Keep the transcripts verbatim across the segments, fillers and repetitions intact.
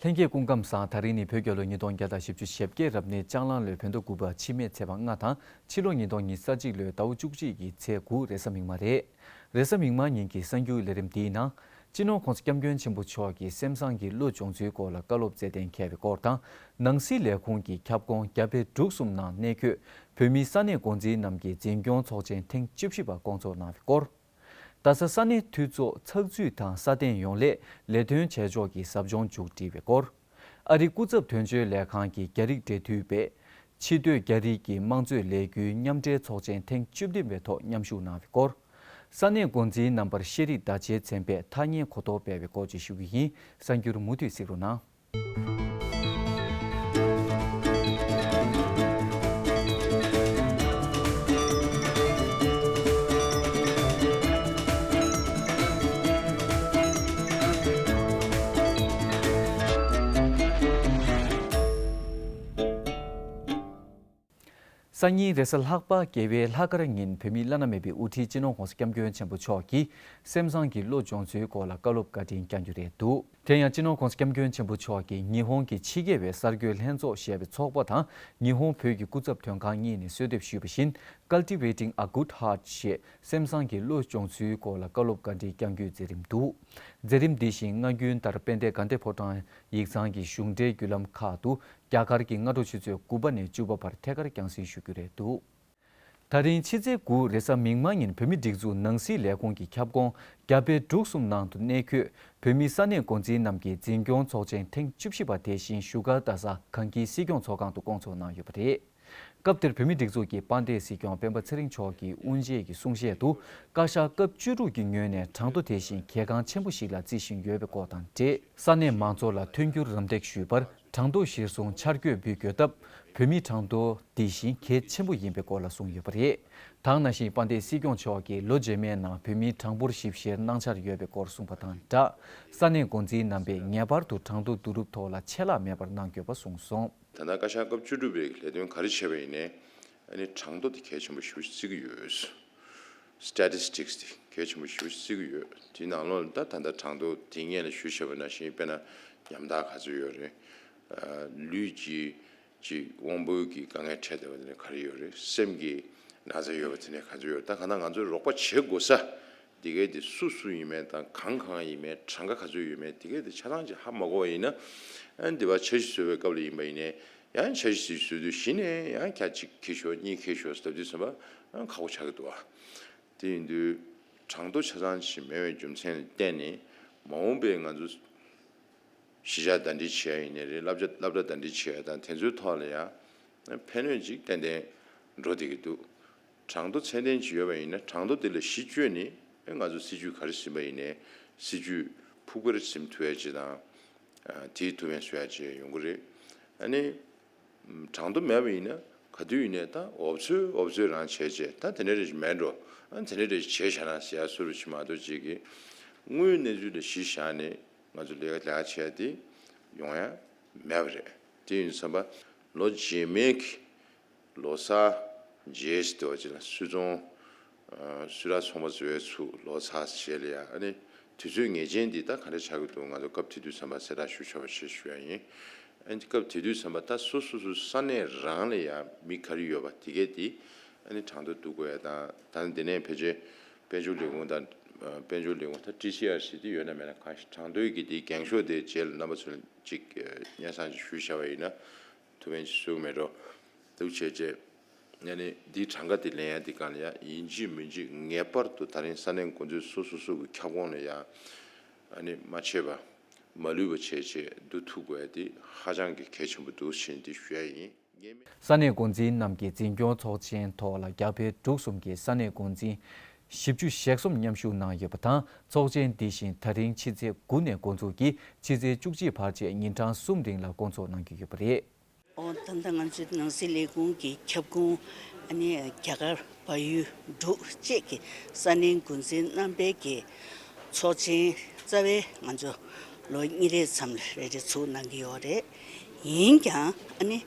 ལྷན་རྒྱས་སྐུ་ཁམས་བཟང་། དེ་རིང་ནི་བོད་རྒྱལ་ལོ་ཉིས་སྟོང་བརྒྱ་དང་བཞི་བཅུ་ཞེ་བརྒྱད་རབ་གནས་ལྕགས་གླང་ལོའི་བོད་ཟླ་དགུ་པ་འཆི་མེད་ཚེས་པ་ལྔ་དང་ཕྱི་ལོ་ཉིས་སྟོང་ཉི་ཤུ་རྩ་གཅིག་ལོའི་ཟླ་བ་བཅུ་གཅིག་གི་ཚེས་དགུ་རེས་གཟའ་མིག་དམར་རེད། རེས་གཟའ་མིག་དམར་ཉིན་གྱི་གསར་འགྱུར་ལས་རིམ་འདིའི་ནང་། སྤྱི་ནོར་༸གོང་ས་༸སྐྱབས་མགོན་ཆེན་པོ་མཆོག་གིས་སེམས་བཟང་གི་བློ་སྦྱོང་ཚུལ་སྐོར་ལ་བཀའ་སློབ་སྩལ་གཏན་འཁེལ་བའི་སྐོར་དང་། ནང་སྲིད་ལས་ཁུངས་ཀྱི་ཁྱབ་ཁོངས་རྒྱ་བལ་འབྲུག་གསུམ་ནང་གནས་འཁོད་བོད་མི་ས་གནས་འགོ་འཛིན་རྣམས་ཀྱི་འཛིན་སྐྱོང་ཚོགས་ཆེན་ཐེངས་བཅུ་བཞི་པ་བསྐོང་ཚོགས་གནང་བའི་སྐོར། རྡ་ས་ས་གནས་འཐུས་ཚོགས་ཚགས་ཚུད་དང་སྲ་བརྟན་ཡོང་སླད་ལས་དོན་བྱེད་ཕྱོགས་ཀྱི་ཟབ་སྦྱོང་མཇུག་སྒྲིལ་བའི་སྐོར། ཨ་རིའི་སྐུ་ཚབ་དོན་གཅོད་ལས་ཁང་གི་རྒྱ་རིགས་འབྲེལ་མཐུད་པས་ཕྱི་སྡོད་རྒྱ་རིགས་ཀྱི་དམངས་གཙོའི་ལས་འགུལ་མཉམ་འབྲེལ་ཚོགས་ཆེན་ཐེངས་བཅུ་བདུན་པའི་ཐོག་མཉམ་ཞུགས་གནང་བའི་སྐོར། ས་གནས་འགོ་འཛིན་རྣམ་པར་ཤེས་རིག་བརྡ་ཆད་ཚན་པས་ཐ་སྙད་གོ་རྟོགས་སྤེལ་བའི་སྐོར་བཅས་ཞུ་རྒྱུ་ཡིན། གསར་འགྱུར་མུ་མཐུད་གཟིགས་རོགས་གནང་། སང་ཉིན་རེས་གཟའ་ལྷག་པ་རྒྱལ་བའི་ལྷག་དཀར་ཉིན་བོད་མིའི་བླ་ན་མེད་པའི་དབུ་ཁྲིད་སྤྱི་ནོར་༸གོང་ས་༸སྐྱབས་མགོན་ཆེན་པོ་མཆོག་གིས་སེམས་བཟང་གི་བློ་སྦྱོང་ཚུལ་སྐོར་ལ་བཀའ་སློབ་བཀའ་དྲིན་བསྐྱང་རྒྱུ་རེད་འདུག་དེ་ཡང་སྤྱི་ནོར་༸གོང་ས་༸སྐྱབས་མགོན་ཆེན་པོ་མཆོག་གིས་ཉི་ཧོང་གི་ཕྱི་རྒྱལ་བའི་གསར་འགོད་ལྷན་ཚོགས་ཞེས་པའི་ཚོགས་པ་དང་ཉི་ཧོང་བོད་ཀྱི་སྐུ་ཚབ་དོན་ཁང་གཉིས་ནས་གསོལ་འདེབས་ཞུས་པ་བཞིན། Cultivating a Good Heart ཞེས་སེམས་བཟང་གི་བློ་སྦྱོང་ཚུལ་སྐོར་ལ་བཀའ་སློབ་བཀའ་དྲིན་བསྐྱང་རྒྱུའི་མཛད་རིམ་འདུག་མཛད་རིམ་འདི་བཞིན་སྔ་རྒྱུན་ལྟར་དཔལ་ལྡན་དགའ་ལྡན་ཕོ་བྲང་ཡིག་ཚང་གི་གཞུང་འབྲེལ་བརྒྱུད་ལམ་ཁག་ཏུ་རྒྱ་གར་གྱི་སྔ་དྲོ་ཆུ་ཚོད་དགུ་པ་ནས་བཅུ་པ་བར་ཐད་ཀར་རྒྱང་སྲིང་ཞུ་རྒྱུ་རེད་འདུག་ད་རིང་ཕྱི་ཚེས་དགུ་རེས་གཟའ་མིག་དམར་ཉིན་བོད་མིའི་སྒྲིག་འཛུགས་ནང་སྲིད་ལས་ཁུངས་ཀྱི་ཁྱབ་ཁོངས་རྒྱ་བལ་འབྲུག་གསུམ་ནང་དུ་གནས་འཁོད་བོད་མིའི་ས་གནས་འགོ་འཛིན་རྣམས་ཀྱི་འཛིན་སྐྱོང་ཚོགས་ཆེན་ཐེངས་བཅུ་བཞི་པ་དེ་བཞིན་བཞུགས་སྒར་རྡ་ས་གངས་སྐྱིད་སྲིད་སྐྱོང་ཚོགས་ཁང་དུ་བསྐོང་ཚོགས་གནང་ཡོད་པ་རེད། སྐབས་དེར་བོད་མིའི་སྒྲིག་འཛུགས་ཀྱི་དཔལ་ལྡན་སྲིད་སྐྱོང་སྤེན་པ་ཚེ་རིང་མཆོག་གིས་དབུ་འབྱེད་ཀྱི་གསུང་བཤད་དུ། བཀའ་ཤག་སྐབས་བཅུ་དྲུག་གི་ངོས་ནས་གྲངས་ཐོ་དེ་བཞིན་གལ་འགངས་ཆེན་པོ་ཞིག་ལ་བརྩི་བཞིན་ཡོད་པའི་སྐོར་དང་འབྲེལ། ས་གནས་མང་ཚོགས་ལ་མཐུན་འགྱུར་རམ་འདེགས་ཞུས་པར། གྲངས་ཐོ་གཞིར་བཟུང་འཆར་འགོད་འབུལ་དགོས་སྟབས། བོད་མིའི་གྲངས་ཐོ་འདི་བཞིན་གལ་ཆེན་པོ་ཡིན་པའི་སྐོར་ལ་གསུངས་ཡོད་པ་རེད། དེ་ནང་བཞིན་དཔལ་ལྡན་སྲིད་སྐྱོང་མཆོག་གིས་ལོ་རྗེས་མའི་ནང་བོད་མིའི་གྲངས་འབོར་ཞིབ་བཤེར་གནང་འཆར་ཡོད་པའི་སྐོར་གསུངས་པ་དང་སྦྲགས། ས་གནས་འགོ་འཛིན་རྣམ་པས་ངེས་པར་དུ་གྲངས་ཐོ་བསྡུ་རུབ་ཐོག་ལ་ཆད་ལྷག་མེད་པར་གནང་དགོས་པ་གསུངས་སོང་། ད་ལྟ་བཀའ་ཤག་སྐབས་བཅུ་དྲུག་པའི་ལས་དོན་ག་རེ་བྱས་པ་ཡིན་ནའི། ཨ་ནི་གྲངས་ཐོ་དེ་གལ་ཆེན་པོ་ཞེ་པོ་ཅིག་བརྩི་གི་ཡོད། Statistics དེ་གལ་ཆེན་པོ་ཞེ་པོ་ཅིག་བརྩི་གི་ཡོད། དེའི་ནང་ལོགས་ལ་ད་ད་ལྟ་གྲངས་ཐོ་དེ་སྔོན་ལ་ཞུས་བཞག་པ་ནང་བཞིན་དཔེར་ན་ཉམ་ཐག་ག་ཚོད་ཡོད་རེད། ཨ། ལུས་ཀྱི་ཅིག་དབང་པོའི་གི་དཀའ་ངལ་འཕྲད་བསྡད་པ་དེ་ནས་ག་རེ་ཡོད་རེད། སེམས་ཀྱི་ན་ཚ་ཡོད་པ་དེ་ནས་ག་ཚོད་ཡོད་རེད། ད་གང་ལྟར་ང་ཚོས་རོགས་པ་བྱེད་དགོས་ས། འདི་གའི་དེ་སུ་སུ་ཡིན་མིན་དང་གང་གང་ཡིན་མིན། གྲངས་ཀ་ག་ཚོད་ཡོད་མིན། འདི་གའི་དེ་ཆ་ཚང་ཅིག་ཧ་མ་གོ་བ་ཡིན་ན། ཨ་ནི་འདི་བར་འཆར་གཞི་བཟོ་བའི་སྐབས་ལ་ཡིན་པ་ཡིན་ནའི་ཡང་འཆར་གཞི་ཞིག་བཟོ་དུས་གཞི་ནས་ཡང་ཁྱ་གཅིག་འཁྱེར་ཤོག་གཉིས་འཁྱེར་ཤོག་ཟེར་དུས་ཙམ་པ་ཡང་ཁག་པོ་ཆགས་ཀྱི་འདུག་བ། དེ་ཡིན་དུས་གྲངས་ཐོ་ཆ་ཚང་ཅིག་མེད་པའི་རྒྱུ་མཚན་ལ་བརྟེན་ནས་མ་འོངས་པའི་ང་ཚོ་གཞིས་ཆགས་ཟླ་སྒྲིལ་བྱེད་ཡ་ཡིན་ནའི་རེད། སློབ་གྲྭ་སློབ་གྲྭ་ཟླ་སྒྲིལ་བྱེད་ཡ་དང་དེ་ཚོའི་ཐོག་ལ་ཡང་ཕན་གནོད་ཅིག་ཏན་ཏན་འགྲོ་བསྡད་ཀྱི་འདུག་གྲངས་ཐོ་ཚད་ལྡན་ཅིག་ཡོད་པ་ཡིན་ན་གྲངས་ཐོ་དེ་ལ་གཞི་བཅོལ་ནས་ང་ཚོ་སྲིད་ཇུས་ག་རེ་ཟིན་པ་ཡིན་ནའི་སྲིད་ཇུས་ཕུགས་པར་ཟིན་ཐུབ་ཡ་ཅིག་དང་། དེའི་ཐུགས་ཕན་གསོས་ཡ་ཅིག་ཡོང་གི་རེད། ཨ་ནི། གྲངས་ཐོ་མེད་པ་ཡིན་ན་ག་དུས་ཡིན་ནའི་ད་འོབ་ཚོད་འོབ་ཚོད་རང་བྱས་བྱས་ད་དེ་འདྲ་རེ་མེད་འགྲོ། ཨ་དེ་འདྲ་རེ་བྱས་བཞག་ན་ཟེར་ཡ་བཟོ་འདྲ་ཅིག་མ་གཏོགས་ཅིག་གི་དངོས་ཡོད་གནས་ཚུལ་ལ་གཞི་བཞག་ནས་ང་ཚོ་ལས་ཀ་ལས་ཀ་བྱས་ཏེ་ཡོང་ཡ་མེད་པ་རེད། དེ་ཡིན་དུས་ཙམ་པ་ལོ་རྗེས་མའི་གི་ལོ་གསར་རྗེས་ཟེར་བ་ཅིག་ལ་སུད་ཚོང་། སུད་ཊར་ཚོང་པ་ཚོའི་ཚུགས་ལོ་ཚར་རྗེས་ལ་ཡ་ཨ་ནི་དུས་ཚོད་ངེས་ཅན་འདི་ད་ག་འདྲ་ཆགས་ཀྱི་འདུག་ང་ཚོ་སྐབས་དེ་དུས་ཙམ་པ་གསལ་བསྒྲགས་ཞུ་ཆོག་པ་ཞེས་ཞུ་ཡ་ཡིན། ཨ་ནི་སྐབས་དེ་དུས་ཙམ་པ་ད་སོ་སོ་སོ་ས་གནས་རང་ལ་ཡ་མི་ག་རེ་ཡོད་པ་དེ་གས་དེ་ཨ་ནི་གྲངས་ཐོ་བསྡུ་དགོས་ཡ་དང་། ད་ནི་དེ་ནས་ཕལ་ཆེར་དཔལ་འབྱོར་ལས་ཁུངས་དང་དཔལ་འབྱོར་ལས་ཁུངས་ད་ཊི་སི་ཨར་སི་དེ་ཡོད་ན་མེད་ན་གང་ཞིག་གྲངས་ཐོའི་གི་དེའི་འགེངས་ཤོག་དེ་རྗེས་ལ་རྣམ་པ་ཚོ་ལ་ཅིག་སྙན་སེང་ཅིག་ཞུས་བཞག་པ་ཡིན་ན། ཐུགས་ཕན་ཅིག་གསོས་ཀྱི་མེད་འགྲོ། འདུག་བྱས་རྗེས། ཨ་ནི་འདིའི་གྲངས་ཀ་དེ་ལེན་ཡ་འདི་སྒང་ལ་ཡ་ཡིན་གཅིག་མིན་གཅིག་ངེས་པར་དུ་ད་རིང་ས་གནས་འགོ་འཛིན་སོ་སོ་སོ་གི་ཁྱབ་ཁོངས་ལ་ཡ་ཨ་ནི་མ་ཆད་པ་མ་ལུས་པ་བྱས་རྗེས་བསྡུ་ཐུབ་དགོས་ཡ་འདི་ཧ་ཅང་གི་གལ་ཆེན་པོ་འདུག་ཟེར་འདི་ཞུ་ཡ་ཡིན། ངས་མི། ས་གནས་འགོ་འཛིན་རྣམས་ཀྱི་འཛིན་སྐྱོང་ཚོགས་ཆེན་ཐོག་ལ་རྒྱ་བལ་འབྲུག་གསུམ་གྱི་ས་གནས་འགོ་འཛིན་བཞི་བཅུ་ཞེ་གསུམ་མཉམ་ཞུགས་གནང་ཡོད་པ་དང་། ཚོགས་ཆེན་འདི་བཞིན་ད་རིང་ཕྱི་ཚེས་དགུ་ནས་འགོ་འཛུགས་ཀྱིས་ཕྱི་ཚེས་བཅུ་གཅིག་བར་བཅས་ཉིན་གྲངས་གསུམ་རིང་ལ་བསྐོང་ཚོགས་གནང་རྒྱུ་ཡོད་པ་རེད། ཨོ། ད་ལྟ་ང་ཚོའི་ནང་སྲིད་ལས་ཁུངས་ཀྱི་ཁྱབ་ཁོངས་ཨ་ནི་རྒྱ་གར་བལ་ཡུལ་འབྲུག་བཅས་ཀྱི་ས་གནས་འགོ་འཛིན་རྣམ་པའི་གི་ཚོགས་ཆེན་རྩ་བའི་ང་ཚོ་ལོ་གཉིས་རེའི་མཚམས་ལ་རེ་རེ་ཚུགས་གནང་གི་ཡོད་རེད། ཡིན་ཀྱང་ཨ་ནི་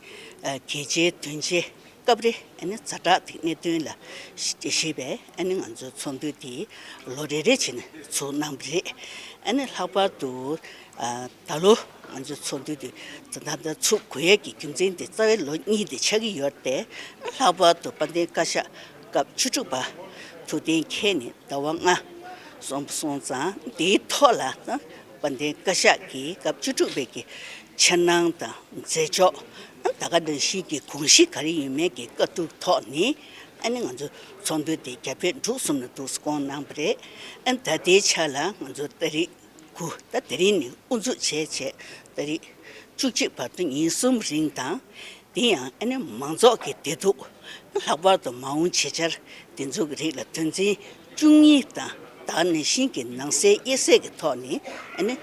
གལ་ཆེའི་དོན་ཆེ་སྐབས་རེ་ཨ་ནི་ཛ་དྲག་གི་གནད་དོན་ལ་གཞིགས་པས་ཨ་ནི་ང་ཚོ་ཚོགས་འདུ་དེ་ལོ་རེ་རེ་བྱས་ནས་ཚུགས་གནང་བ་རེད། ཨ་ནི་ལྷག་པར་དུ་ ཨ། ད་ལོ་ང་ཚོའི་ཚོགས་འདུ་དེ་ད་ལྟ་ཚུགས་དགོས་ཡས་ཀྱི་རྒྱུ་མཚན་དེ་རྩ་བའི་ལོ་གཉིས་དེ་ཆགས་ཀྱི་ཡོད་དེ། ལྷག་པར་དུ་དཔལ་ལྡན་བཀའ་ཤག་སྐབས་བཅུ་དྲུག་པ་ཐུགས་གཏན་འཁེལ་ནས་ཟླ་བ་ལྔ་སོང་སོང་ཙང་། དེའི་ཐོག་ལ་དཔལ་ལྡན་བཀའ་ཤག་གིས་སྐབས་བཅུ་དྲུག་པའི་གི་འཆར་སྣང་དང་མཛད་ཕྱོགས། ད་ག་ནང་བཞིན་གྱི་དགོངས་གཞི་ག་རེ་ཡོད་མེད་ཀྱི་བཀའ་བསྡུར་ཐོག་ནས། ཨ་ནི་ང་ཚོ་ཚོགས་འདུ་དེ་རྒྱ་བོད་འབྲུག་གསུམ་ལ་འདུག་སེ་བསྐོང་གནང་བ་རེད། ཨ་ནི་ད་ལྟའི་ཆ་ལ་ང་ཚོ་ཏ་རིག་དགུ། ད་དེ་རིང་ནས་དབུ་འཛུགས་བྱས་བྱས། ཏ་རིག་བཅུ་གཅིག་བར་དུ་ཉིན་གསུམ་རིང་དང་། དེ་ཡང་ཨ་ནི་མང་ཚོགས་ཀྱི་བདེ་སྡུག། ལྷག་པར་དུ་མ་འོངས་བྱེད་འཆར་དེ་ཚོ་གི་རིགས་ལ་དོན་ཚན་བཅུ་གཉིས་དང་། ད་ག་ནང་བཞིན་གྱི་ནང་གསེས་དབྱེ་གསལ་གྱི་ཐོག་ནས་ཨ་ནི་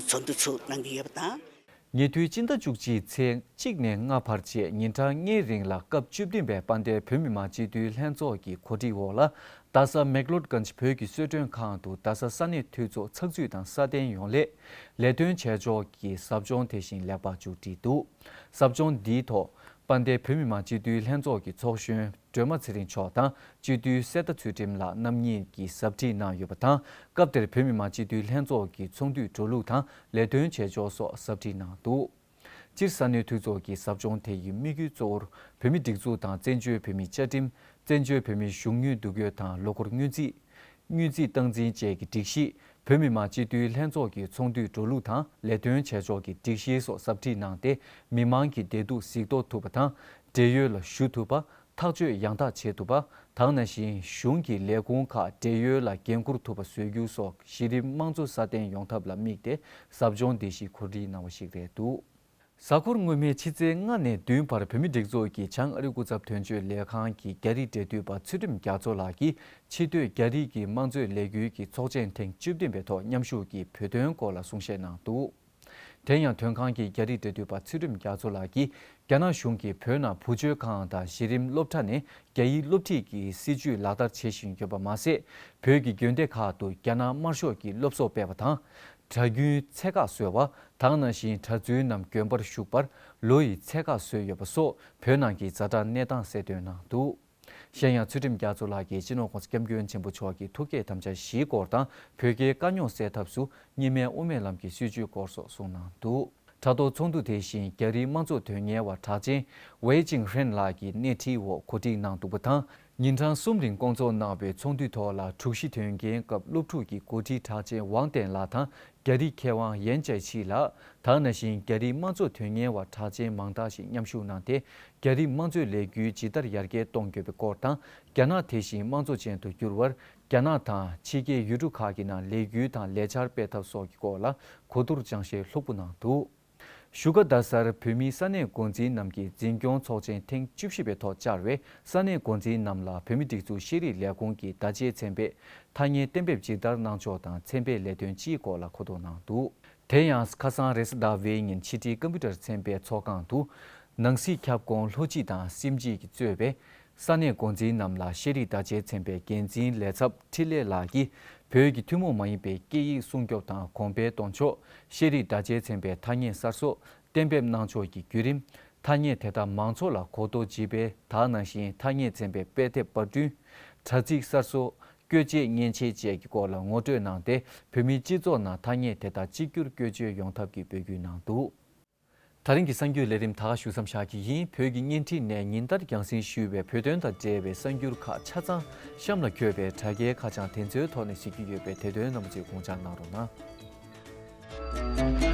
ཚོགས་འདུ་ཚུགས་གནང་གི་ཡོད་པ་དང་། ཉེ་དུས་སྤྱི་ཟླ་བཅུ་གཅིག་ཚེས་གཅིག་ནས་ལྔ་བར་བཅས་ཉིན་གྲངས་ལྔའི་རིང་ལ་སྐབས་བཅུ་བདུན་པའི་དཔལ་ལྡན་བོད་མི་མང་སྤྱི་འཐུས་ལྷན་ཚོགས་ཀྱི་གོ་སྒྲིག་འོག་ལ། རྡ་ས་མེག་ལོད་གྷན་བོད་ཀྱི་གསོལ་མགྲོན་ཁང་དུ་རྡ་ས་ས་གནས་འཐུས་ཚོགས་ཚགས་ཚུད་དང་སྲ་བརྟན་ཡོང་སླད་ལས་དོན་བྱེད་ཕྱོགས་ཀྱི་ཟབ་སྦྱོང་དེ་བཞིན་ལེགས་པར་མཇུག་བསྒྲིལ་འདུག། ཟབ་སྦྱོང་འདིའི་ཐོག་དཔལ་ལྡན་བོད་མི་མང་སྤྱི་འཐུས་ལྷན་ཚོགས་ཀྱི་ཚོགས་གཞོན་སྒྲོལ་མ་ཚེ་རིང་མཆོག་དང་། སྤྱི་འཐུས་གསེར་རྟ་ཚུལ་ཁྲིམས་ལགས་རྣམ་གཉིས་ཀྱིས་ཟབ་ཁྲིད་གནང་ཡོད་པ་དང་། སྐབས་དེར་བོད་མི་མང་སྤྱི་འཐུས་ལྷན་ཚོགས་ཀྱི་ཚོགས་འདུའི་འགྲོ་ལུགས་དང་ལས་དོན་བྱེད་ཕྱོགས་སོགས་ཟབ་ཁྲིད་གནང་འདུག། སྤྱིར་ས་གནས་འཐུས་ཚོགས་ཀྱི་ཟབ་སྦྱོང་དེ་ཡི་དམིགས་ཡུལ་གཙོ་བོར་བོད་མིའི་སྒྲིག་འཛུགས་དང་བཙན་བྱོལ་བོད་མིའི་བཅའ་ཁྲིམས། བཙན་བྱོལ་བོད་མིའི་གཞུང་དངུལ་བསྡུ་སྐྱོད་དང་ལོ་འཁོར་སྔོན་རྩིས། དངུལ་རྩིས་སྟངས་འཛིན་བཅས་ཀྱི་སྒྲིག་གཞི། བོད་མི་མང་སྤྱི་འཐུས་ལྷན་ཚོགས་ཀྱི་ཚོགས་འདུའི་འགྲོ་ལུགས་དང་ལས་དོན་བྱེད་ཕྱོགས་ཀྱི་སྒྲིག་གཞི་སོགས་ཟབ་ཁྲིད་གནང་སྟེ། མི་མང་གི་བདེ་སྡུག་གཟིགས་རྟོག་ཐུབ་པ་དང་། བགྲེས་ཡོལ་ལ་ཞུ་ཐུབ་པ། ཐག་གཅོད་ཡང་དག་བྱེད་ཐུབ་པ། ད་ག་ནང་བཞིན་གཞུང་གི་ལས་ཁུངས་ཁག་བགྲེས་ཡོལ་ལ་འགན་འཁུར་ཐུབ་པ་བཟོ་རྒྱུ་སོགས་གཞི་རིམ་དམངས་གཙོ་སྲ་བརྟན་ཡོང་ཐབས་ལ་དམིགས་ཏེ་ཟབ་སྦྱོང་འདི་བཞིན་གོ་སྒྲིག་གནང་བ་ཞིག་རེད་འདུག། གཟའ་འཁོར་སྔོན་མའི་ཕྱི་ཚེས་ལྔ་ནས་བདུན་བར་བོད་མིའི་སྒྲིག་འཛུགས་ཀྱི་བྱང་ཨ་རིའི་སྐུ་ཚབ་དོན་གཅོད་ལས་ཁང་གི་རྒྱ་རིགས་འབྲེལ་མཐུད་པ་ཚུལ་ཁྲིམས་རྒྱ་མཚོ་ལགས་ཀྱིས། ཕྱི་སྡོད་རྒྱ་རིགས་ཀྱི་དམངས་གཙོའི་ལས་འགུལ་གྱི་ཚོགས་ཆེན་ཐེངས་བཅུ་བདུན་པའི་ཐོག་མཉམ་ཞུགས་ཀྱིས་བོད་དོན་སྐོར་ལ་གསུང་བཤད་གནང་འདུག། དེ་ཡང་དོན་ཁང་གི་རྒྱ་རིགས་འབྲེལ་མཐུད་པ་ཚུལ་ཁྲིམས་རྒྱ་མཚོ་ལགས་ཀྱིས། རྒྱ་ནག་གཞུང་གིས་བོད་ནང་བུ་བཅོལ་ཁང་དང་གཞི་རིམ་སློབ་གྲྭ་ནས་རྒྱ་ཡིག་སློབ་ཁྲིད་ཀྱི་སྲིད་བྱུས་ལག་བསྟར་བྱེད་བཞིན་ཡོད་པ་མ་ཟད། བོད་ཀྱི་དགོན་སྡེ་ཁག་ཏུ་རྒྱ་ནག་དམར་ཤོག་གི་སློབ་གསོ་སྤེལ་བ་དང་། གྲྭ་རྒྱུན་ཚད་བཀག་བཟོས་པ། ད་ག་ནང་བཞིན་གྲྭ་བཙུན་རྣམས་དགོན་པར་ཞུགས་པར་ལོ་ཡི་ཚད་བཀག་བཟོས་ཡོད་པ་སོགས་བོད་ནང་གི་ཛ་དྲག་གནས་སྟངས་གསལ་སྟོན་གནང་འདུག། གཞན་ཡང་ཚུལ་ཁྲིམས་རྒྱ་མཚོ་ལགས་ཀྱིས་སྤྱི་ནོར་༸གོང་ས་༸སྐྱབས་མགོན་ཆེན་པོ་མཆོག་གི་ཐུགས་བསྐྱེད་དམ་བཅའ་བཞིའི་སྐོར་དང་། བོད་རྒྱའི་དཀའ་རྙོག་སེལ་ཐབས་སུ་གཉིས་སྨན་དབུ་མའི་ལམ་གྱི་སྲིད་བྱུས་སྐོར་སོགས་གསུངས་གནང་འདུག། དྲ་ཐོག་ཚོགས་འདུ་དེ་བཞིན་རྒྱ་རིགས་དམངས་གཙོ་དོན་གཉེར་བ་གྲགས་ཅན་ཝེ་ཅིང་ཧྲེན་ལགས་ཀྱི་སྣེ་ཁྲིད་འོག་གོ་སྒྲིག་གནང་འདུག་པ་དང་། ཉིན་གྲངས་གསུམ་རིང་བསྐོང་ཚོགས་གནང་བའི་ཚོགས་འདུའི་ཐོག་ལ་དྲུག་བཞི་དོན་རྐྱེན་སྐབས་སློབ་ཕྲུག་གི་འགོ་ཁྲིད་གྲགས་ཅན་ཝང་ཏན་ལགས་དང་། རྒྱ་རིགས་མཁས་དབང་ཡན་ཅའེ་ཆི་ལགས། ད་ག་ནང་བཞིན་རྒྱ་རིགས་དམངས་གཙོ་དོན་གཉེར་བ་གྲགས་ཅན་མང་དག་ཞིག་མཉམ་ཞུགས་གནང་སྟེ། རྒྱ་རིགས་དམངས་གཙོའི་ལས་འགུལ་ཇི་ལྟར་ཡར་རྒྱས་གཏོང་དགོས་པའི་སྐོར་དང་། རྒྱ་ནག་དེ་བཞིན་དམངས་གཙོ་ཅན་དུ་འགྱུར་བར་རྒྱ་ནག་དང་ཕྱི་རྒྱལ་ཡུལ་གྲུ་ཁག་གི་ནང་ལས་འགུལ་དང་ལས་འཆར་སྤེལ་ཐབས་སོགས་ཀྱི་སྐོར་ལ་གོ་བསྡུར་སྦྱང་བཤད་ལྷུག་པོ་གནང་འདུག། བཞུགས་སྒར་རྡ་སར་བོད་མིའི་ས་གནས་འགོ་འཛིན་རྣམས་ཀྱི་འཛིན་སྐྱོང་ཚོགས་ཆེན་ཐེངས་བཅུ་བཞི་པའི་ཐོག་བཅར་བའི་ས་གནས་འགོ་འཛིན་རྣམས་ལ་བོད་མིའི་སྒྲིག་འཛུགས་ཤེས་རིག་ལས་ཁུངས་ཀྱི་བརྡ་ཆད་ཚན་པས་ཐ་སྙད་གཏན་འབེབས་ཇི་ལྟར་གནང་ཕྱོགས་དང་ཚན་པའི་ལས་དོན་སྤྱིའི་སྐོར་ལ་གོ་བསྡུར་གནང་འདུག། དེ་ཡང་ཁ་སང་རེས་གཟའ་ཟླ་བའི་ཉིན་ཕྱི་དྲིལ་ཀམ་པུ་ཊར་ཚན་པའི་ཚོགས་ཁང་དུ། ནང་སྲིད་ཁྱབ་ཁོངས་ལྷོ་སྤྱི་དང་སེམས་སྐྱིད་ཀྱིས་གཙོས་པའི་ས་གནས་འགོ་འཛིན་རྣམས་ལ་ཤེས་རིག་བརྡ་ཆད་ཚན་པའི་འགན་འཛིན་ལས་ཚབ་འཕྲིན་ལས་ལགས་ཀྱིས། བོད་ཀྱི་ཐུན་མོང་མ་ཡིན་པའི་སྐད་ཡིག་སྲུང་སྐྱོབ་དང་གོང་འཕེལ་གཏོང་ཕྱོགས་ཤེས་རིག་བརྡ་ཆད་ཚན་པའི་ཐ་སྙད་གསར་བཟོ་གཏན་འབེབས་གནང་ཕྱོགས་ཀྱི་བརྒྱུད་རིམ། ཐ་སྙད་དེ་དག་མང་ཚོགས་ལ་གོ་རྟོགས་ཇི་སྤེལ། ད་ག་ནང་བཞིན་ཐ་སྙད་ཚན་པའི་དཔེ་དེབ་པར་སྐྲུན། དྲ་ཚིགས་གསར་བཟོ། བཀོལ་སྤྱོད་མཉེན་ཆས་བཅས་ཀྱི་སྐོར་ལ་ངོ་སྤྲོད་གནང་སྟེ། བོད་མིའི་སྤྱི་ཚོགས་ནང་ཐ་སྙད་དེ་དག་གཅིག་གྱུར་བཀོལ་སྤྱོད་ཡོང་ཐབས་ཀྱི་འབོད་སྐུལ་གནང་འདུག། ད་རིང་གི་གསར་འགྱུར་ལས་རིམ་ད་ག་ཞུ་མཚམས་བཞག་གི་ཡིན། བོད་ཀྱི་བརྙན་འཕྲིན་ནས་ཉིན་ལྟར་རྒྱང་སྲིང་ཞུས་པའི་བོད་དོན་དང་འབྲེལ་བའི་གསར་འགྱུར་ཁག་ཆ་ཚང་གཤམ་ལ་འཁོད་པའི་དྲ་རྒྱའི་ཁ་བྱང་དེ་ཚོའི་ཐོག་ནས་གཟིགས་རྒྱུ་ཡོད་པས། དེ་དོན་རྣམ་པ་ཚོས་དགོངས་འཇགས་གནང་རོགས་གནང་།